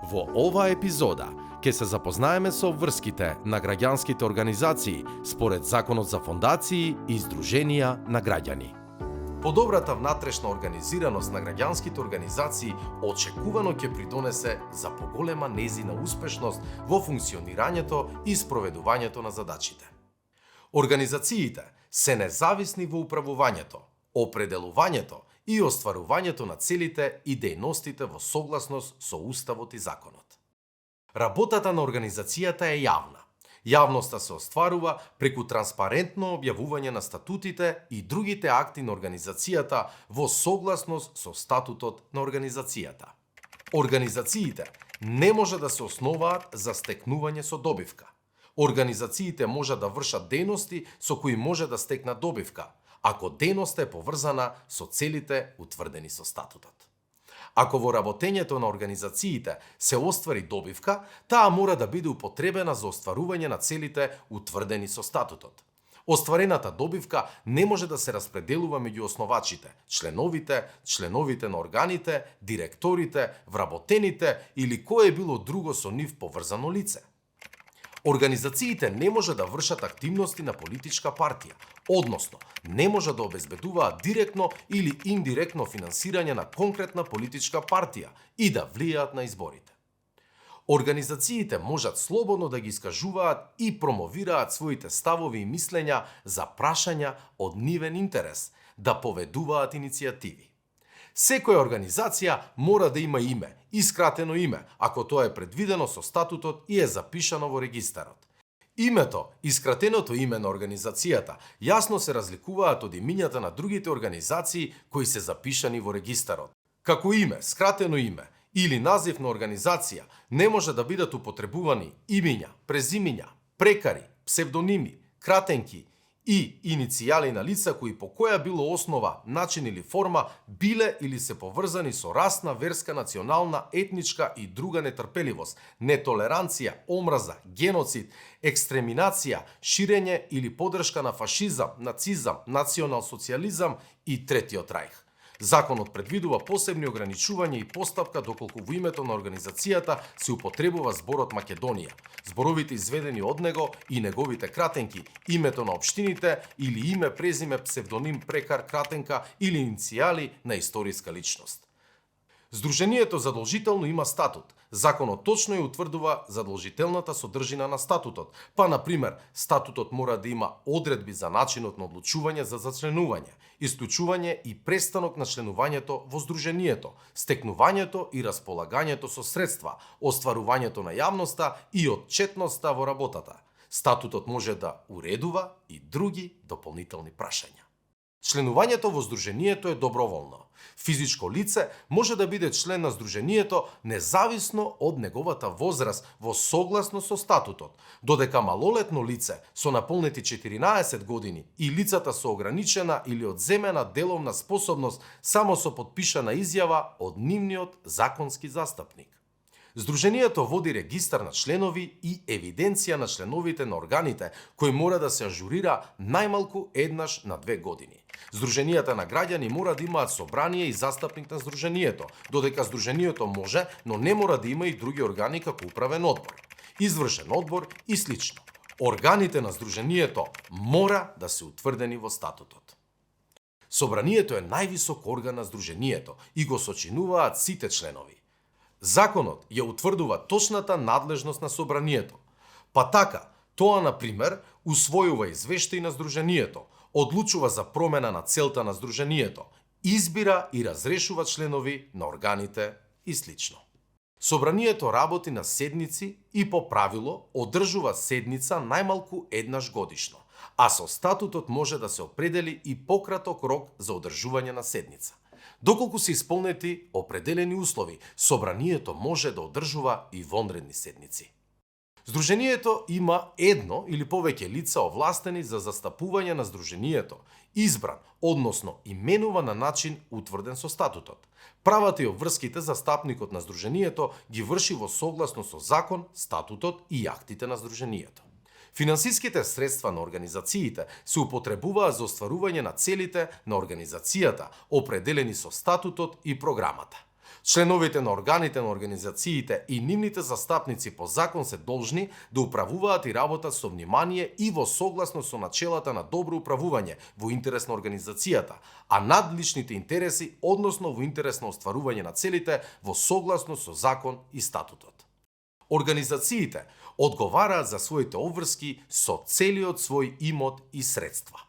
Во оваа епизода ќе се запознаеме со врските на граѓанските организации според Законот за фондации и здруженија на граѓани. Подобрата внатрешна организираност на граѓанските организации очекувано ќе придонесе за поголема незина успешност во функционирањето и спроведувањето на задачите. Организациите се независни во управувањето, определувањето и остварувањето на целите и дејностите во согласност со Уставот и Законот. Работата на организацијата е јавна. Јавноста се остварува преку транспарентно објавување на статутите и другите акти на организацијата во согласност со статутот на организацијата. Организациите не може да се основаат за стекнување со добивка. Организациите може да вршат дејности со кои може да стекнат добивка, ако дејноста е поврзана со целите утврдени со статутот. Ако во работењето на организациите се оствари добивка, таа мора да биде употребена за остварување на целите утврдени со статутот. Остварената добивка не може да се распределува меѓу основачите, членовите на органите, директорите, вработените или кое било друго со нив поврзано лице. Организациите не може да вршат активности на политичка партија, односно не може да обезбедуваат директно или индиректно финансирање на конкретна политичка партија и да влијаат на изборите. Организациите можат слободно да ги искажуваат и промовираат своите ставови и мислења за прашања од нивен интерес, да поведуваат иницијативи. Секоја организација мора да има име и скратено име, ако тоа е предвидено со статутот и е запишано во регистарот. Името и скратеното име на организацијата јасно се разликуваат од имињата на другите организации кои се запишани во регистарот. Како име, скратено име или назив на организација не може да бидат употребувани имиња, презимиња, прекари, псевдоними, кратенки и иницијали на лица кои по која било основа, начин или форма биле или се поврзани со расна, верска, национална, етничка и друга нетрпеливост, нетолеранција, омраза, геноцид, екстреминација, ширење или поддршка на фашизам, нацизам, национал-социјализам и Третиот рајх. Законот предвидува посебни ограничувања и постапка доколку во името на организацијата се употребува зборот Македонија, зборовите изведени од него и неговите кратенки, името на општините или име, презиме, псевдоним, прекар, кратенка или иницијали на историска личност. Здруженијето задолжително има статут. Законот точно ја утврдува задолжителната содржина на статутот. Па, например, статутот мора да има одредби за начинот на одлучување за зачленување, исклучување и престанок на членувањето во здруженијето, стекнувањето и располагањето со средства, остварувањето на јавноста и отчетноста во работата. Статутот може да уредува и други дополнителни прашања. Членувањето во здруженијето е доброволно. Физичко лице може да биде член на здруженијето независно од неговата возраст во согласно со статутот, додека малолетно лице со наполнети 14 години и лицата со ограничена или одземена деловна способност само со подпишана изјава од нивниот законски застапник. Здруженијето води регистар на членови и евиденција на членовите на органите, кои мора да се ажурира најмалку еднаш на 2 години. Здруженијата на граѓани мора да имаат собрание и застапник на здруженијето, додека здруженијето може, но не мора да има и други органи како управен одбор, извршен одбор и слично. Органите на здруженијето мора да се утврдени во статутот. Собранието е највисок орган на здруженијето и го сочинуваат сите членови. Законот ја утврдува точната надлежност на собранието. Па така, тоа, например, усвојува извештај на здруженијето, одлучува за промена на целта на здруженијето, избира и разрешува членови на органите и слично. Собранието работи на седници и по правило одржува седница најмалку еднаш годишно, а со статутот може да се определи и пократок рок за одржување на седница. Доколку се исполнети определени услови, собранието може да одржува и вонредни седници. Здруженијето има едно или повеќе лица овластени за застапување на здруженијето, избран, односно именуван на начин утврден со статутот. Правата и обврските застапникот на здруженијето ги врши во согласно со закон, статутот и актите на здруженијето. Финансиските средства на организациите се употребуваат за остварување на целите на организацијата, определени со статутот и програмата. Членовите на органите на организациите и нивните застапници по закон се должни да управуваат и работат со внимание и во согласно со начелата на добро управување во интерес на организацијата, а над личните интереси, односно во интерес на остварување на целите во согласно со закон и статутот. Организациите одговараат за своите обврски со целиот свој имот и средства.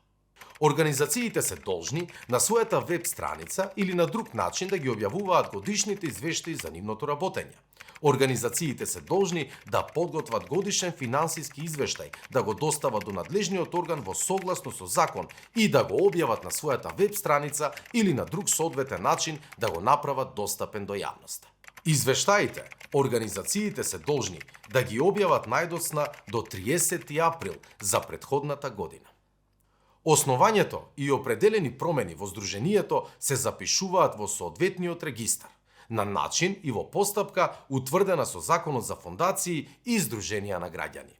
Организациите се должни на својата веб страница или на друг начин да ги објавуваат годишните извештаи за нивното работење. Организациите се должни да подготват годишен финансиски извештај, да го достават до надлежниот орган во согласно со закон и да го објават на својата веб страница или на друг соодветен начин да го направат достапен до јавноста. Извештаите организациите се должни да ги објават најдоцна до 30 април за претходната година. Основањето и определени промени во здруженијето се запишуваат во соодветниот регистар, на начин и во постапка утврдена со Законот за фондации и здруженија на граѓани.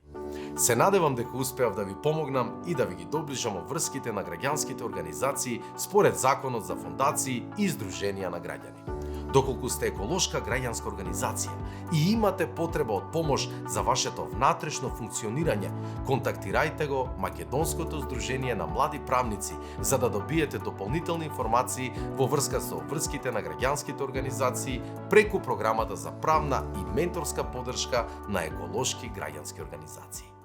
Се надевам дека успеав да ви помогнам и да ви ги доближам обврските на граѓанските организации според Законот за фондации и здруженија на граѓани. Доколку сте еколошка граѓанска организација и имате потреба од помош за вашето внатрешно функционирање, контактирајте го Македонското здружение на млади правници за да добиете дополнителни информации во врска со обврските на граѓанските организации преку програмата за правна и менторска поддршка на еколошки граѓански организации.